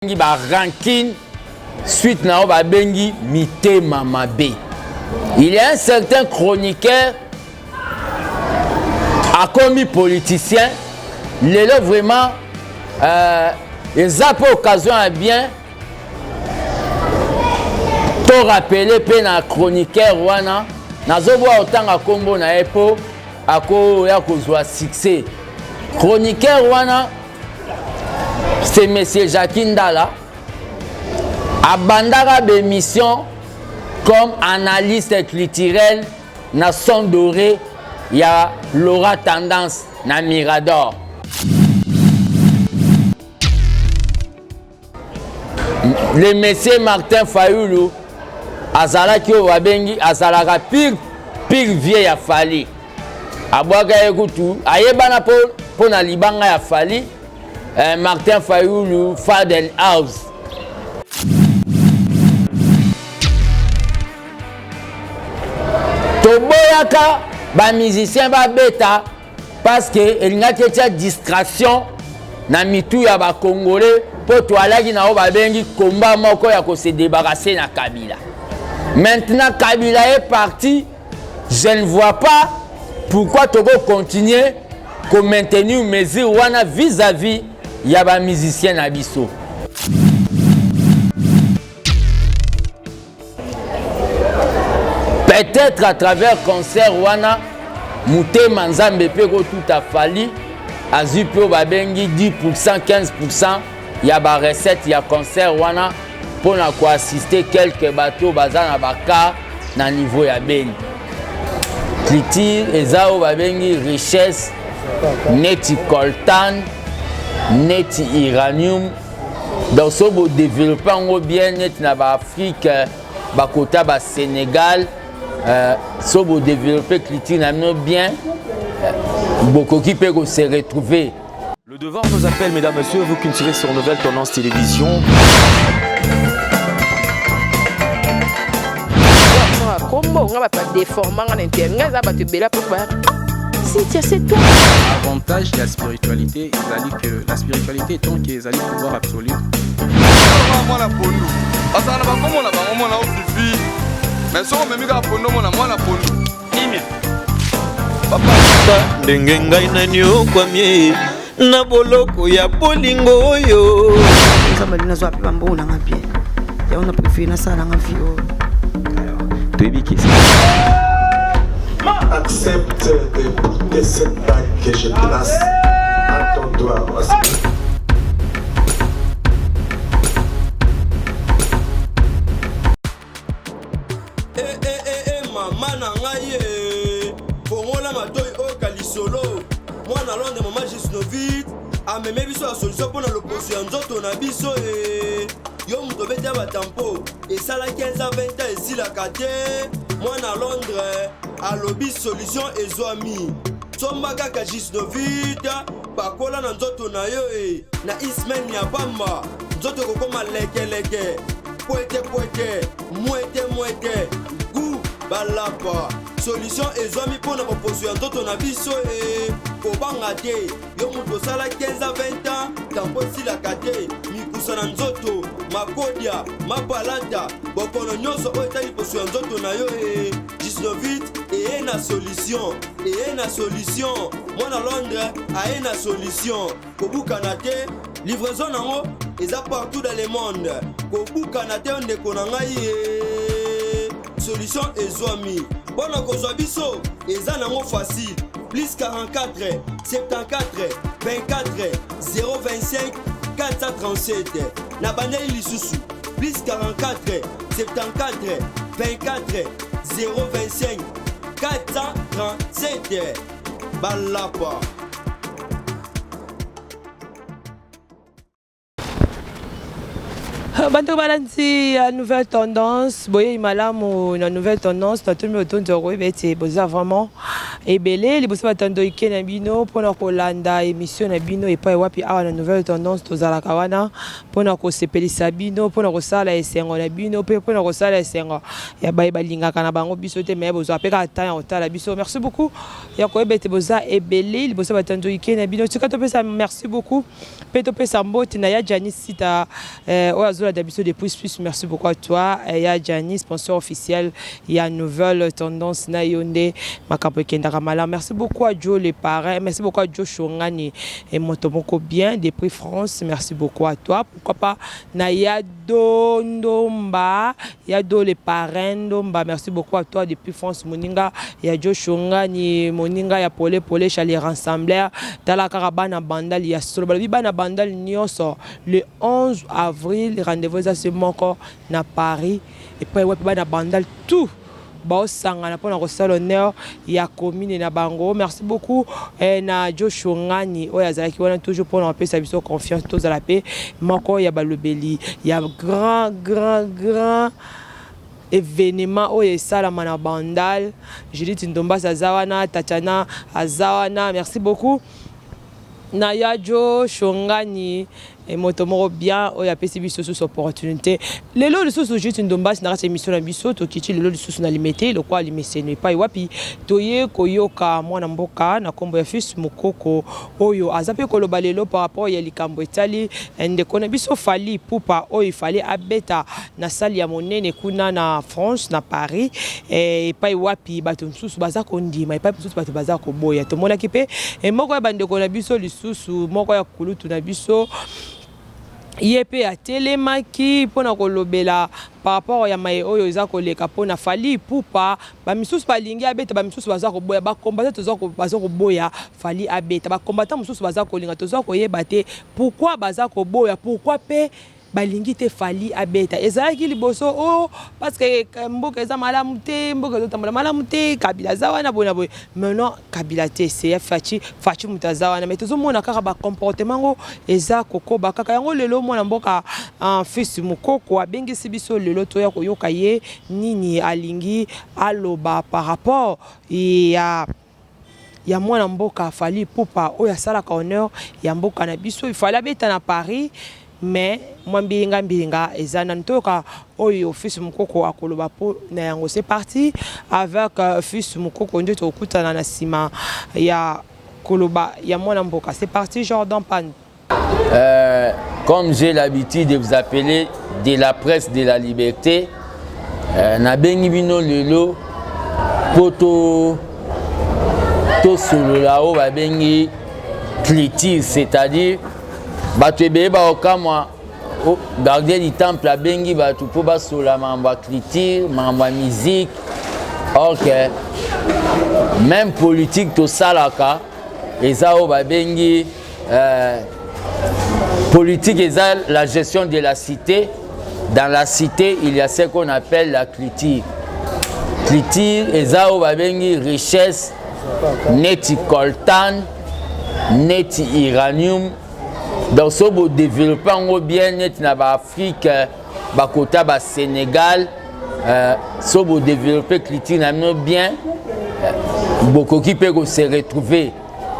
Babengi ba rancune suite na oyo babengi mitema mabe. Il y a un certain chroniqueur akomi politicien lelo vraiment euh, eza mpe occasion ya bien to rappeler mpe na chroniqueur wana nazoboya kotanga nkombo na ye mpo akoya kozwa succès chroniqueur wana c'est monsieur Jacques Ndala abandaka bémission comme analyste culturel na son doré ya Laura Tendance na Mirador. Le monsieur Martin Fayulu azalaki oyo babengi azalaka pire pire vieux ya Fally. Abwaka ye kutu ayebana mpo mpo na libanga ya Fally eh, Martin Fayulu Fadel House. Toboyaka ba musiciens babeta parce que elingaki etia distraction na mitu ya ba congolais mpo toalaki na oyo babengi combat moko ya kose débarrasser na Kabila. Maintenant Kabila est parti, je ne vois pas pourquoi toko continuer ko maintenir mesure wana vis-à-vis ya ba musiciens na biso. Peut-être à travers concert wana mutema nzambe pe kotuta Fally azwi mpe oyo babengi 10% 15% ya ba recette ya concert wana mpo na koassiste quelque bato baza na baka na niveau ya Beni. Culture eza oyo babengi richesse neti coltan neti uranium donc so bodeveloppe yango bien neti na baafrike euh, bakota basénégal euh, so bodeveloppe culture na bino bien euh, bokoki mpe kose retrouver. Le devoir nous appelle, mesdames, messieurs, vous qui nous suivez sur Nouvelle Tendance Télévision. Kombo nga bato badeforma nga na inter nga eza bato ebele apo ba Cynthia c'est toi. Avantage ya spiritualité ezali que la spiritualité étant que ezali pouvoir absolu. Mwana pondu azala na bakombo na bango mwana ofifi mais soki omemi kaka pondu omona mwana pondu kimia. Papa ndenge ngai naniokwami na boloko ya bolingo oyo. Nzambe alingi nazwa mpe bambongo nanga bien, yango na préféré nasala nanga vie oyo. Toyebi ke Accepte de porter cette bague que je place à ton doigt. Eh, eh, eh, eh, mama na ngai eh. Fongola matoi oyoka lisolo. Mwana Londres, mama Gisnovit ameme biso ya solution mpo na loposo ya nzoto na biso eh. Yo moto obeti ya batampo esala 15 ans 20 ans esilaka te. Mwana Londres alobi solution ezwami. Somba kaka Gisnovit, pakola na nzoto na yo e na ismen ya pamba, nzoto ekokoma lekeleke, pwete pwete, mwete mwete, gu balapa. Solution ezwami mpo na boposo ya nzoto na biso e kobanga te. Yo moto osala 15 ans 20 ans tampo esilaka te, mikusa na nzoto, makodia, mapalata, bokono nyonso oyo etali poso ya nzoto na yo e Gisnovit eye na solution, eye na solution. Mwana Londres aye na solution. Kobukana te, livraison nango eza partout dans le monde. Kobukana te ndeko na ngai ye. Solution ezwami. Mpo na kozwa biso eza nango facile. Plus 44 74 24 025 437. Na bandeli lisusu plus 44 74 24 025 437. Balapa. Bandeko balandi ya Nouvelle Tendance, boyei malamu na Nouvelle Tendance. Natomi otondi ya koyeba ete boza vraiment ebele liboso batando ike na bino mpona kolanda emission na bino epai wapi. Awa na Nouvelle Tendance, tozalaka wana mpona kosepelisa bino, mpona kosala esengo na bino mpe mpona kosala esengo ya baye balingaka na bango biso te, me bozwa mpe kaka temps ya kotala biso. Merci beaucoup ya koyeba ete boza ebele liboso batando ike na bino. Tika topesa merci beaucoup mpe topesa mbote na ya Janis Sita oyo azolanda biso depuis Suisse. Merci beaucoup à toi, ya Jani, sponsor officiel ya Nouvelle Tendance. Na yo nde makambo ekendaka malamu. Merci beaucoup à Joe le parrain, merci beaucoup à Joe Shongani et moto moko bien depuis France. Merci beaucoup à toi. Pourquoi pas na ya Do Ndomba, ya Do le parrain Ndomba, merci beaucoup à toi depuis France. Moninga ya Joe Shongani, moninga ya Pole Pole Chali Rassembler. Tala kaka bana Bandali ya solo, balobi bana Bandali nyonso, le 11 avril rendez-vous eza se moko na Paris, epai wapi bana Bandal tout baosangana mpona kosala honneur ya commune na bango. Merci beaucoup na Joshua Ngani oyo azalaki wana toujours mpona kopesa biso confiance, tozala mpe moko ya balobeli ya grand grand grand événement oyo esalama na Bandal. Judith Ndombasi aza wana, Tatiana aza wana. Merci beaucoup na ya Jo Shongani, moto moko bien oyo apesi biso susu opportunité lelo lisusu. Juste Ndombasi na kati ya émission na biso, tokiti lelo lisusu na Limete lokwa limeseno, epai wapi toye koyoka mwana mboka na nkombo ya Fils Mokoko, oyo aza mpe koloba lelo par rapport ya likambo etali ndeko na biso Fally Ipupa, oyo Fally abeta na salle ya monene kuna na France, na Paris, epai wapi bato mosusu baza kondima, epai mosusu bato baza koboya. Tomonaki mpe moko ya bandeko na biso lisusu, moko ya kulutu na biso, ye mpe atelemaki mpona kolobela par rapport ya maye oyo eza koleka mpona Fally Ipupa. Bamisusu balingi abeta, bamisusu baza koboya. Bacombattants baza koboya Fally abeta, bacombattants mosusu baza kolinga. Toza koyeba te pourquoi baza koboya, pourquoi mpe balingi te Fally abeta. Ezalaki liboso o oh, parce que mboka eza malamu te, mboka ezotambola malamu te, Kabila aza wana boye na boye. Maintenant Kabila te, c'est Fatshi. Fatshi moto aza wana, mais tozomona kaka bacomportement ngo eza kokoba kaka yango. Lelo mwana mboka Fils Mokoko abengisi biso lelo toya koyoka ye nini alingi aloba par rapport ya mwana mboka Fally Ipupa, oyo asalaka honneur ya mboka na biso. Ifali abeta na Paris, mais mwa mbilinga mbilinga eza nanu. Toyoka oyo Fils Mokoko akoloba mpo na yango. C'est parti avec Fils Mokoko, nde tokutana na nsima ya koloba ya mwana mboka. C'est parti, Jordan Pan. Comme j'ai l'habitude de vous appeler de la presse de la liberté, nabengi bino lelo mpo tosolola oyo babengi culture, c'est-à-dire bato ebele bakokamwa, gardien du temple abengi bato mpo basola makambo ya culture, makambo ya musique. Or que même politique tosalaka eza oyo babengi politique, eza la gestion de la cité. Dans la cité, il y a ce qu'on appelle la culture. Culture eza oyo babengi richesse, neti coltan, neti uranium. Donc so bodéveloppe yango bien, neti na baAfrique, bakota baSénégal, so bodéveloppe culture na bino bien, bokoki mpe kose retrouver.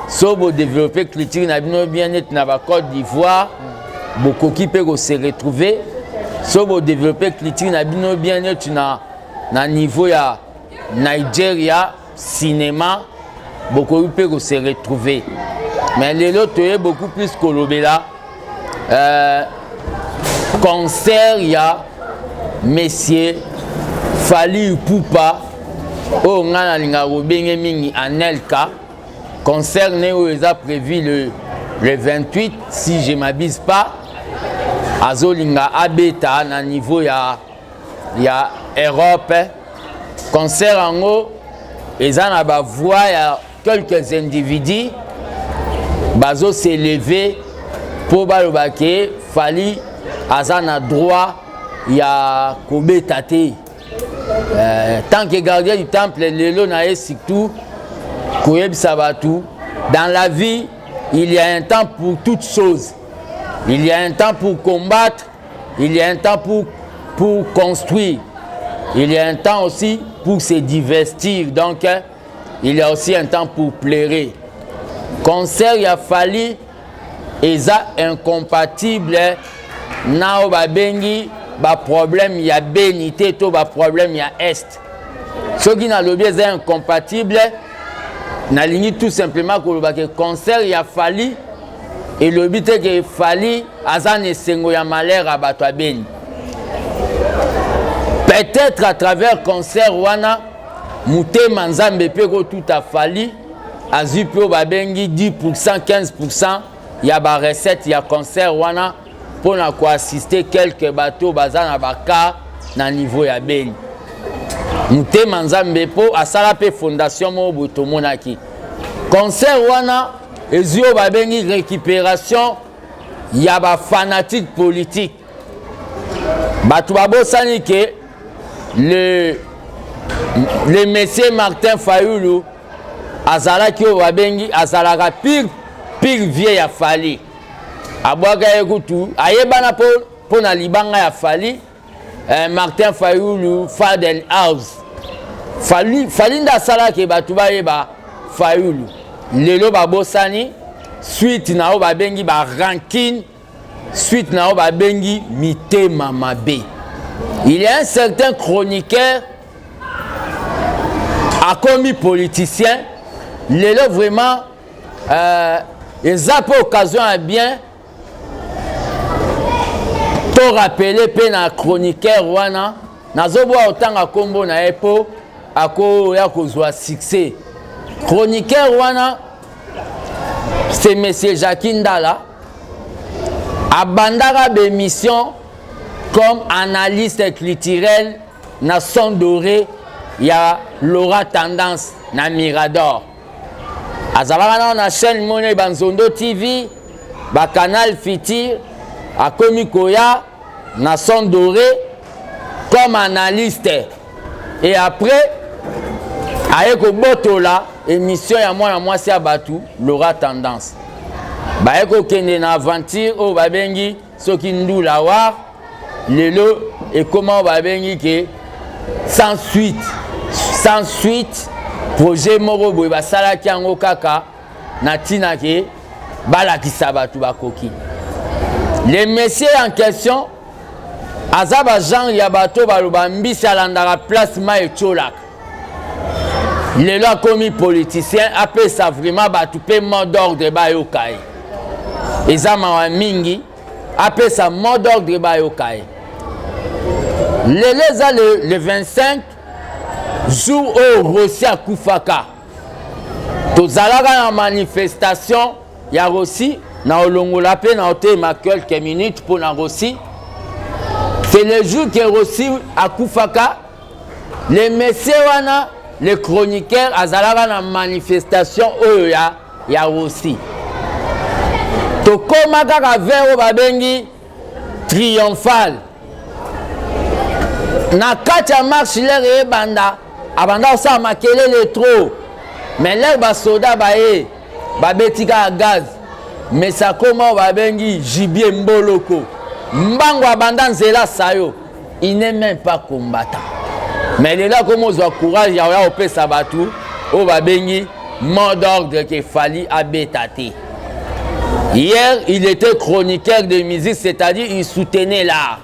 So bodéveloppe culture na bino bien, neti na baCôte d'Ivoire, bokoki mpe kose retrouver. So bodéveloppe culture na bino bien, neti na niveau ya Nigeria, cinéma, bokoki mpe kose retrouver. Mais lelo toye beaucoup plus kolobela concert ya monsieur Fally Ipupa, oyo ngai nalingaka kobenge mingi Anelka. Concert ne oyo eza prévu le 28, si je m'abuse pas, azolinga abeta na niveau ya Europe. Concert yango eza na bavoix ya quelques individus bazos'élever mpo baloba ke Fally aza na droit ya kobeta te. Tant que gardien du temple, lelo na ye surtout koyebisa bato: dans la vie, il y a un temps pour toutes choses. Il y a un temps pour combattre. Il y a un temps pour, pour construire. Il y a un temps aussi pour se divertir. Donc, il y a aussi un temps pour pleurer. Concert ya Fally eza incompatible na oyo babengi baproblème ya Beni te to baproblème ya Est. Soki nalobi eza incompatible, nalingi tout simplement koloba ke concert ya Fally elobi te ke Fally aza na esengo ya malheur ya bato ya Beni. Peut-être à travers concert wana motema Nzambe mpe kotuta Fally azwi mpe oyo babengi 10%, 15% ya barecette ya concert wana mpo na koassiste quelque bato baza na baka na niveau ya Beni. Motema Nzambe mpo asala mpe fondation moko boye tomonaki concert wana ezwi oyo babengi récupération ya bafanatique politique. Bato babosani ke le monsieur Martin Fayulu azalaki oyo babengi azalaka pire pire vie ya Fally. Abwaka ye kutu ayebana mpo na libanga ya Fally. Martin Fayulu Fadel House Fally, Fally nde asalaki bato bayeba Fayulu. Lelo babosani suite na oyo babengi ba rancune, suite na oyo babengi mitema mabe. Il y a un certain chroniqueur akomi politicien lelo vraiment eza mpe occasion ya bien to rappeler mpe na chroniqueur wana nazoboya kotanga nkombo na ye mpo akoya kozwa succès. Chroniqueur wana, c'est monsieur Jacques Ndala, abandaka bémission comme analyste culturel na Son Doré ya Laura Tendance na Mirador. Azalaka nano na chaîne mone Banzondo TV, bacanal Futur, akomi koya na Son Doré comme analyste et après aye kobotola émission ya mwana mwasi ya bato Laura Tendance. Baye kokende na aventure oyo babengi soki ndula war lelo ekoma oyo babengi ke sans suite, sans suite. Projet moko boye basalaki yango kaka na ntina ke balakisa bato bakoki. Le monsieur en question aza bagenre ya bato baloba mbisi alandaka place mai etiolaka. Lelo akomi politicien, apesa vraiment bato mpe mot d'ordre bayoka ye. Eza mawa mingi, apesa mot d'ordre bayoka ye. Lelo eza le 25, jour oyo Rossy akufaka. Tozalaka na manifestation ya Rossy na olongola mpe na otema quelques minutes mpo na Rossy. C'est le jour que Rossy akufaka. Le monsieur wana, le chroniqueur, azalaka na manifestation oyo ya Rossy. Tokóma kaka vers oyo babengi triomphal na kati ya marche. L'heure ebanda, abanda kosala makelele trop, mais l'heure basoda baye babeti kaka gaz, mais akoma oyo babengi gibier mboloko mbango abanda nzela sayo. Il n'est même pas combattant, mais lelo akoma ozwa courage ya oya kopesa bato oyo babengi mot d'ordre ke Fally abeta te. Hier, il était chroniqueur de musique, c'est-à-dire il soutenait l'art.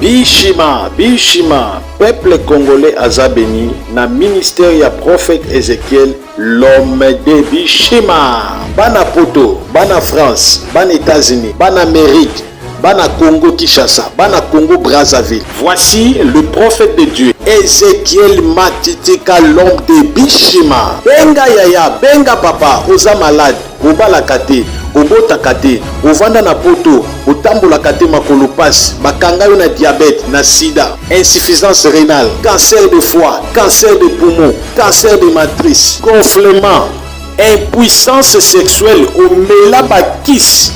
Bishima, Bishima, peuple congolais aza béni na ministère ya prophète Ézéchiel, l'homme de Bishima. Bana Poto, bana France, bana États-Unis, bana Amérique, bana Congo Kinshasa, bana Congo Brazzaville. Voici le prophète de Dieu, Ézéchiel Matitika, l'homme de Bishima. Benga yaya, benga papa, oza malade, obalaka te, obotaka te, ovanda na Poto, otambolaka te, makolo pasi, bakanga yo na diabète, na sida, insuffisance rénale, cancer de foie, cancer de poumon, cancer de matrice, gonflement, impuissance sexuelle, omela bakisi,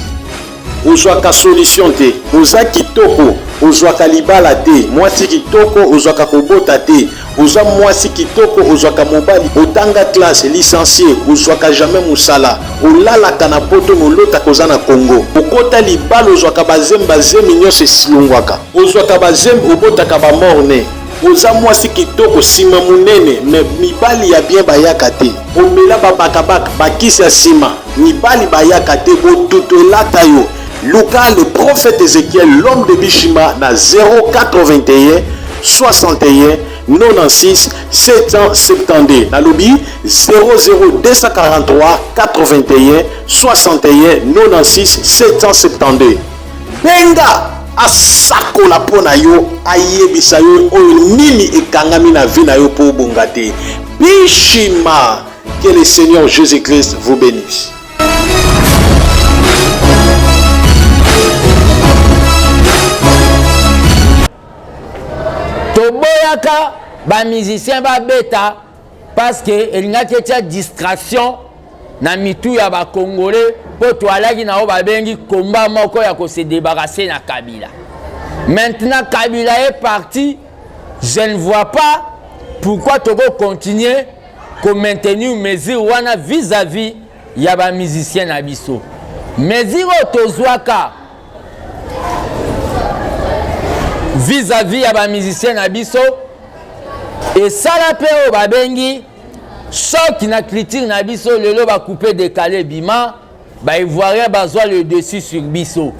ozwaka solution te, oza kitoko, ozwaka libala te, mwasi kitoko, ozwaka kobota te. Oza mwasi kitoko ozwaka mobali otanga classe licencie ozwaka jamais musala olalaka na poto mais olotaka oza na Congo okota libala ozwaka ba zemi ba zemi nionso eslongwaka ozwaka ba zemi obotaka ba mort ne oza mwasi kitoko sima munene mais mibali ya bien bayaka te omela ba bakabaka ba kisi ya sima mibali bayaka te botutu elata yo luka le prophète Ezekiel l'homme de Bishima na 081 61 96 772 nalobi 00243 81 61 96 772 benga asakola mpo na yo ayebisa yo oyo nini ekangami na vie na yo mpo obonga te bishima que le seigneur jésus christ vous bénisse. Toboyaka ba musiciens babeta parce que elingaki etia distraction na mitu ya ba congolais mpo toalaki na oyo babengi combat moko ya ko se débarrasser na Kabila. Maintenant Kabila est parti, je ne vois pas pourquoi toko continuer ko maintenir mesure wana vis-à-vis ya ba musiciens na biso. Mesure oyo tozwaka vis-à-vis ya ba musiciens na biso esala mpe oyo babengi choc na culture na biso. Lelo ba coupe décalé bima, ba ivoiriens bazwa le dessus sur biso,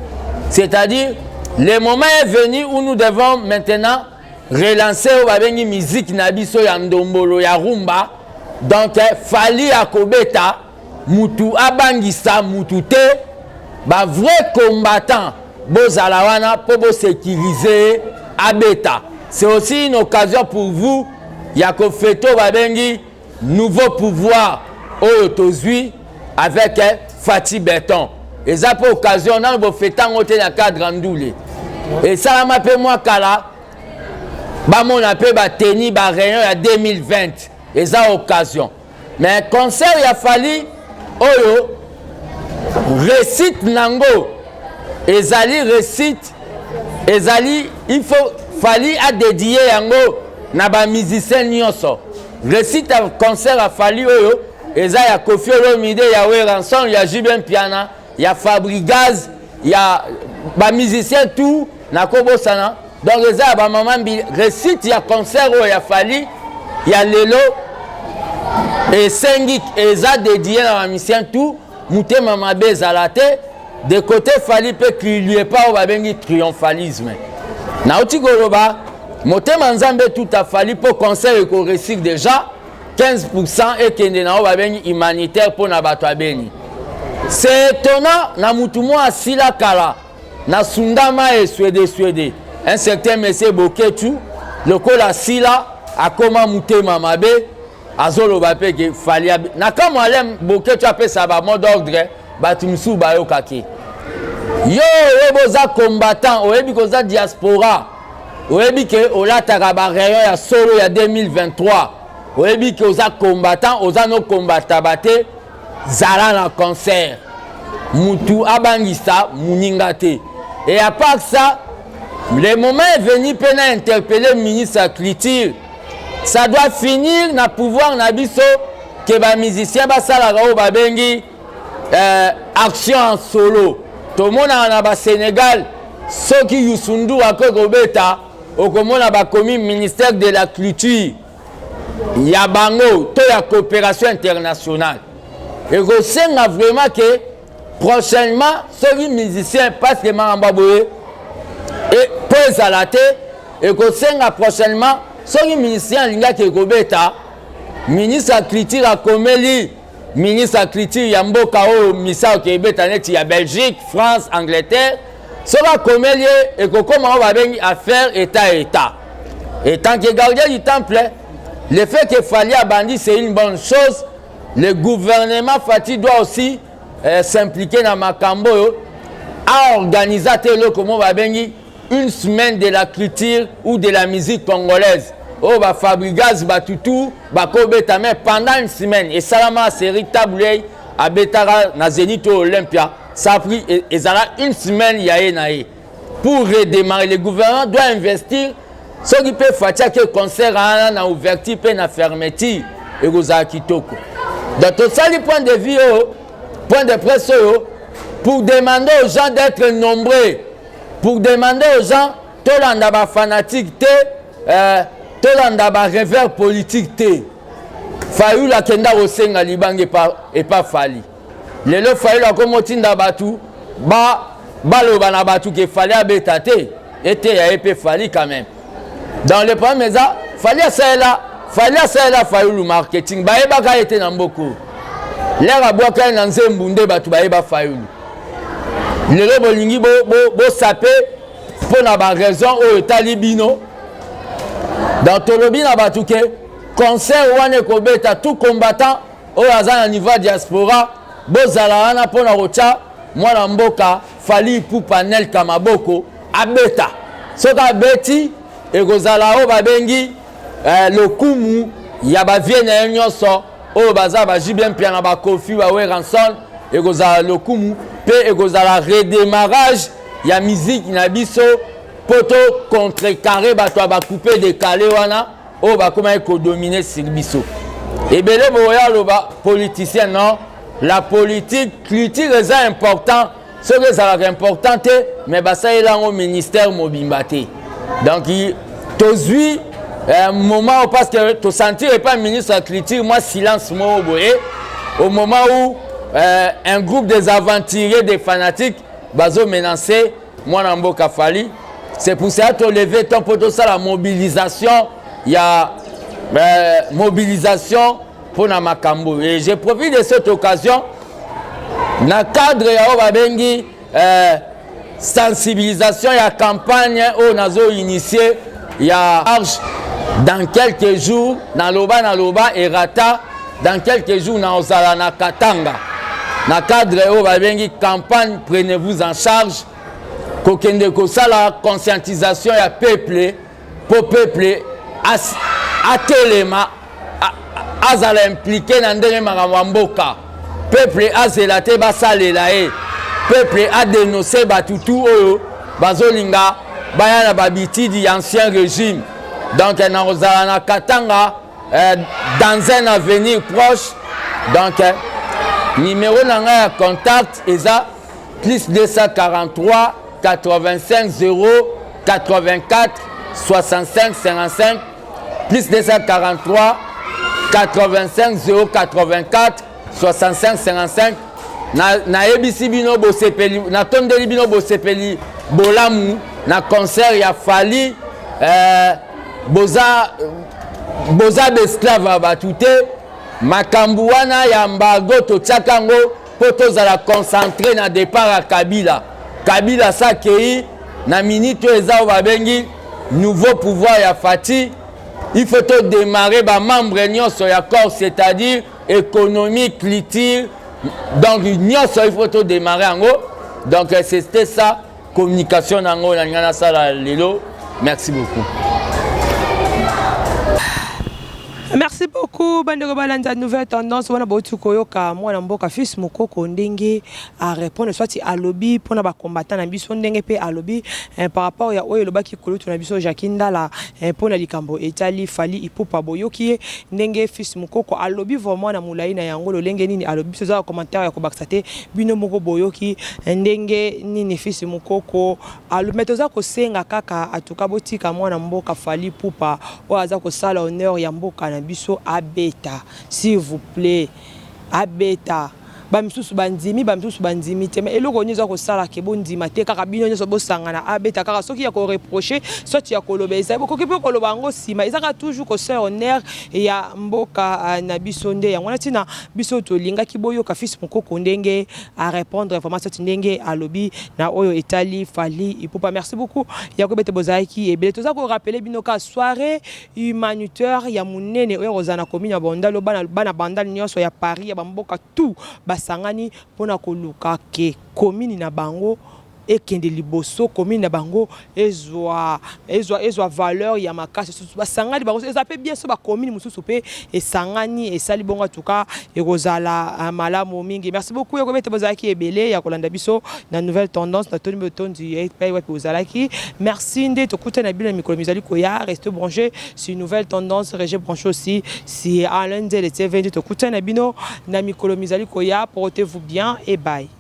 c'est-à-dire le moment est venu où nous devons maintenant relancer oyo babengi musique na biso ya ndombolo ya rumba. Donc Fally akobeta, mutu abangisa mutu te, ba vrai combattant bozala wana mpo bosécuriser abeta. C'est aussi une occasion pour vous ya kofete oyo babengi nouveau pouvoir oyo tozwi avec Fatshi Beton. Eza mpe occasion nano bofete yango te na cadre ndule esalama mpe mwa kala, bamona mpe bateni ba réunion ya 2020, eza occasion. Mais concert ya Fally oyo réussite nango ezali réussite, ezali il faut Fally adédie yango na bamusicien nyonso. Réussite ya concert ya Fally oyo eza ya Koffi Olomide, ya Werrason, ya JB Mpiana, ya Fabregas, ya bamusicien tout nakobosana. Donc eza ya bamama mbili. Réussite ya concert oyo ya Fally ya lelo esengi eza dédié na bamusicien tout. Motema mabe ezala te de côté Fally mpe qu'il pas oyo babengi triomphalisme. Nauti koloba motema nzambe tout Fally mpo concert ekoréussir déjà 15% ekende na oyo babengi humanitaire mpo na bato ya Beni. C'est étonnant na mutu moko asila kala na sundama e swede swede, un certain monsieur Boketu, lokola asila akoma motema mabe, azoloba mpe ke Fally na kamwa alem Boketu apesa ba mot d'ordre, bato mosusu bayokaki yo. Oyebi oza combattant, oyebi koza diaspora, oyebi ke olataka barayon ya solo ya 2023, oyebi ke oza combattant, oza no combataba te. Zala na concert, mutu abangisa moninga te. Et à part ça, le moment est venu mpe na interpeller ministre ya culture. Ça doit finir na pouvoir na biso ke bamusicien basalaka oyo babengi action en solo. Tomonaka na basénégal, soki Youssou N'Dour akoki kobeta, okomona bakomi ministère de la culture ya bango to ya coopération internationale. Ekosenga vraiment ke prochainement soki musicien, parce que makambo ya boye mpo ezala te, ekosenga prochainement soki musicien alingaki ekobeta, ministre ya culture akomeli ministre ya culture ya mboka oyo misa oke ebeta, neti ya Belgique, France, Angleterre, soki akomeli ye, ekokóma oyo babengi affaire état état. Et tant que gardien du temple, le fait que Fally abandi, c'est une bonne chose. Le gouvernement Fatshi doit aussi s'impliquer na makambo oyo, aorganiser te eloko mo babengi une semaine de la culture ou de la musique congolaise oyo baFabregas batutu bakobeta, mais pendant une semaine. Esalama série Tabu Ley abetaka na Zénith oyo Olympia, ça a pris ezala une semaine ya ye na ye pour redémarrer. Le gouvernement doit investir. Soki mpe Fatshi ake concert wana na ouverture mpe na fermeture, ekozala kitoko. Donc tosali point de vue oyo, point de presse oyo, pour demander aux gens d'être nombreux, pour demander aux gens tolanda ba fanatique te, tolanda ba rêveur politique te. Fayulu akenda kosenga libanga epa Fally. Lelo Fayulu akomotinda bato baloba na bato ke Fally abeta te, eteya ye mpe Fally quand même. Dans le problème eza Fally asalela, Fally asalela Fayulu marketing, bayebaka ye te na mboka oyo. Lere abwaka ye na nzembu nde bato bayeba Fayulu. Lelo bolingi bosape mpo na baraison oyo etali bino. Donc tolobi na bato ke concert wana ekobeta, tout combattant oyo aza na niveau ya diaspora bozala wana mpona kotya mwana mboka Fally Ipupa Nelka maboko abeta. Soki abeti, ekozala oyo babengi lokumu ya bavie na ye nyonso oyo baza ba JB Mpiana, ba Koffi, ba Werrason. Ekozala lokumu mpe ekozala redémarrage ya musique na biso mpo to contrecarrer bato ya bacoupe décalé wana oyo bakomaki kodominer sur biso. Ebele boya aloba politicien, non, la politique, culture eza important. Soki ezalaka important te, mais basalela yango ministère mobimba te. Donc tozwi moment oyo parce que tosentir epa ministre ya culture mwa silence moko boye, au moment où un groupe des aventuriers, des fanatiques bazomenacer mwana mboka Fally. C'est pour cela tolever ton mpo tosala mobilisation ya mobilisation mpona makambo. Et je profite de cette occasion na cadre ya oyo babengi sensibilisation ya campagne oyo nazo initier ya arge. Dans quelques jours, naloba erata, dans quelques jours naozala na Katanga na cadre oyo babengi campagne Prenez-vous en charge, kokende kosala conscientisation ya peuple mpo peuple atelema, azala impliqué na ndenge makambo ya mboka. Peuple azela te basalela ye, peuple adénonce batutu oyo bazolinga baya na babitidi ya ancien régime. Donc nakozala na Katanga dans un avenir proche. Donc numéro na ngai ya contact eza plus 243 85 0 84 65 55, plus 243 85 0 84 65 55. Nayebisi bino bosepeli, natondeli bino bosepeli bolamu na concert ya Fally. Boza baesclave ya bato te. Makambo wana ya embargo, totiaka yango mpo tozala concentré na départ ya Kabila. Kabila sa akei, na minute oyo eza oyo babengi nouveau pouvoir ya Fatshi. Il faut todémarrer bamembre nyonso ya corps, c'est-à-dire économie, culture, donc nyonso il faut todémarrer yango. Donc c'était ça communication nango na ngai nasala lelo. Merci beaucoup. Merci beaucoup, bandeko balanda Nouvelle Tendance. Wana bauti koyoka mwana mboka Fils Mokoko ndenge arépondre, soit alobi mpona bacombattant na biso, ndenge mpe alobi par rapport ya oyo elobaki kolutu na biso Jacki Ndala mpona likambo etali Fally Ipupa. Boyoki ye ndenge Fils Mokoko alobi vraiment na molai na yango, lolenge nini alobi. Biso eza commentaire ya kobakisa te, bino moko boyoki ndenge nini Fils Mokoko alobi. Mais toza kosenga kaka atuka botika mwana mboka Fally Ipupa oyo aza kosala honneur ya mboka na biso abeta, s'il vous plaît, abeta. Bamisusu bandimi, bamisusu bandimi te, mais eloko nini eza kosala ke bondima te? Kaka bino nyonso bosangana, abeta kaka. Soki ya koreprocher, soit ya koloba ezali, bokoki mpe koloba yango nsima. Eza kaka toujours kosala honneur ya mboka na biso. Nde yango wana ntina biso tolingaki boyoka Fils Mokoko ndenge arépondre vraiment, soit ndenge alobi na oyo etali Fally Ipupa. Merci beaucoup ya koyeba ete bozalaki ebele. Toza korappeler bino ka soirée humanitaire ya monene oyo kozala na commune ya Bandal. Bana Bandal nyonso ya Paris, ya bamboka tout basangani mpona koluka ke commune na bango. ekende liboso, commune na bango ezwa ezwa ezwa valeur ya makasi. Susu basangani bango, eza mpe bien. So bacommune mosusu mpe esangani, esali bongo, atuka ekozala malamu mingi. Merci beaucoup ya kobeta, bozalaki ebele ya kolanda biso na Nouvelle Tendance. Na toni botondi epai wapi ozalaki. Merci, nde tokutana na bino na mikolo mizali koya. Reste branché sur Nouvelle Tendance, reste branché aussi sur Alain Nzele TV. Nde tokutana na bino na mikolo mizali koya. Portez-vous bien et bye.